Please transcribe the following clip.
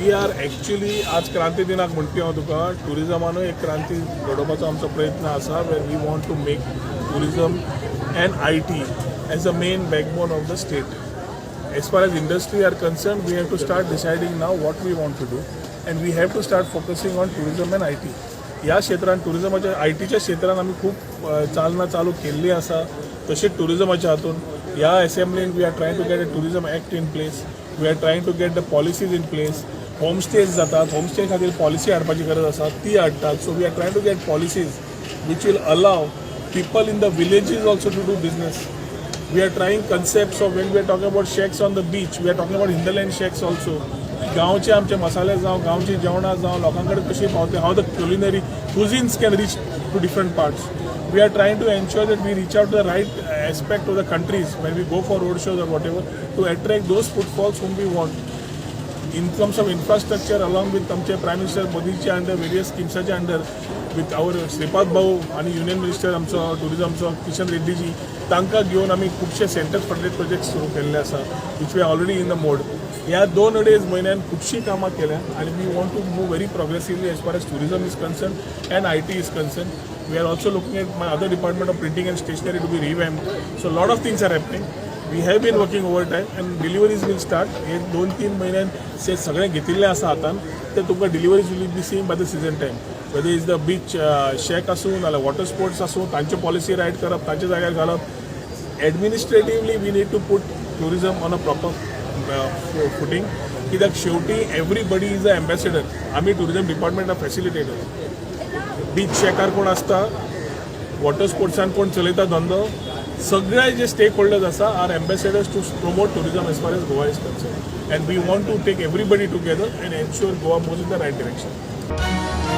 We are actually आज क्रांती दिनाक म्हणपी हांव तुका, ट्युरिजमानूय एक क्रांती घडोवपाचो आमचो प्रयत्न आसा, where we want to make tourism and IT as a main backbone of the state. As far as industry are concerned, we have to start deciding now what we want to do, and we have to start focusing on tourism and IT. ह्या क्षेत्रान, टुरिजमाच्या, आयटीच्या क्षेत्रान आमी खूब चालना चालू केल्ली आसा. तशेंच टुरिजमाच्या हातून ह्या असेंब्लीन we are trying to get a tourism act in place, we are trying to get the policies in place. Homestays जातात, होमस्टे खातीर पॉलिसी हाडपाची गरज आसा, ती हाडटात. So we are trying to get policies which will allow people in the villages also to do business. We are trying concepts of, when we are talking about shacks on the beach, we are talking about hinterland shacks also. गांवचे आमचे मसाले जावं, गांवची जेवणां जावं, लोकां कडेन कशी पावतली, how the culinary cuisines can reach to different parts. We are trying to ensure that we reach out to the right aspect of the countries when we go for road shows or whatever, to attract those footfalls whom we want. In terms of infrastructure, along with आमचे prime minister मोदीच्या under, various स्किम्साच्या under, with our Shripad भाऊ आणि union minister आमचो टुरिजमचो किशन रेड्डीजी, तांकां घेवन आमी खुबशे सेंटर फंडेड प्रोजेक्ट सुरू केल्ले आसा, which we already in the mode. ह्या दोन अडेज म्हयन्यान खुबशीं कामां केल्या आनी we want to move very progressively as far as tourism is concerned and IT is concerned. We are also looking at my other department of printing and stationery to be revamped. So lot of things are happening. We have been working overtime and deliveries will start. हे 2-3 म्हयन्यान से सगळें घेतिल्लें आसा हातान, ते तुमकां deliveries will be seen by the season time, whether is the beach shack आसूं नाल्यार वॉटर स्पोर्ट्स आसूं, तांच्यो पॉलिसी रायट करप, तांच्या जाग्यार घालप. Administratively we need to put tourism on a proper footing, कित्याक शेवटी everybody is a ambassador. आमी टुरिजम डिपार्टमेंट फॅसिलिटेटर. बीच शॅकार कोण आसता, वॉटर स्पोर्ट्सान कोण चलयता धंदो, सगळे जे स्टेक होल्डर्स आसा are ambassadors to promote tourism as far as Goa is concerned, and we want to take everybody together and ensure Goa moves in the right direction.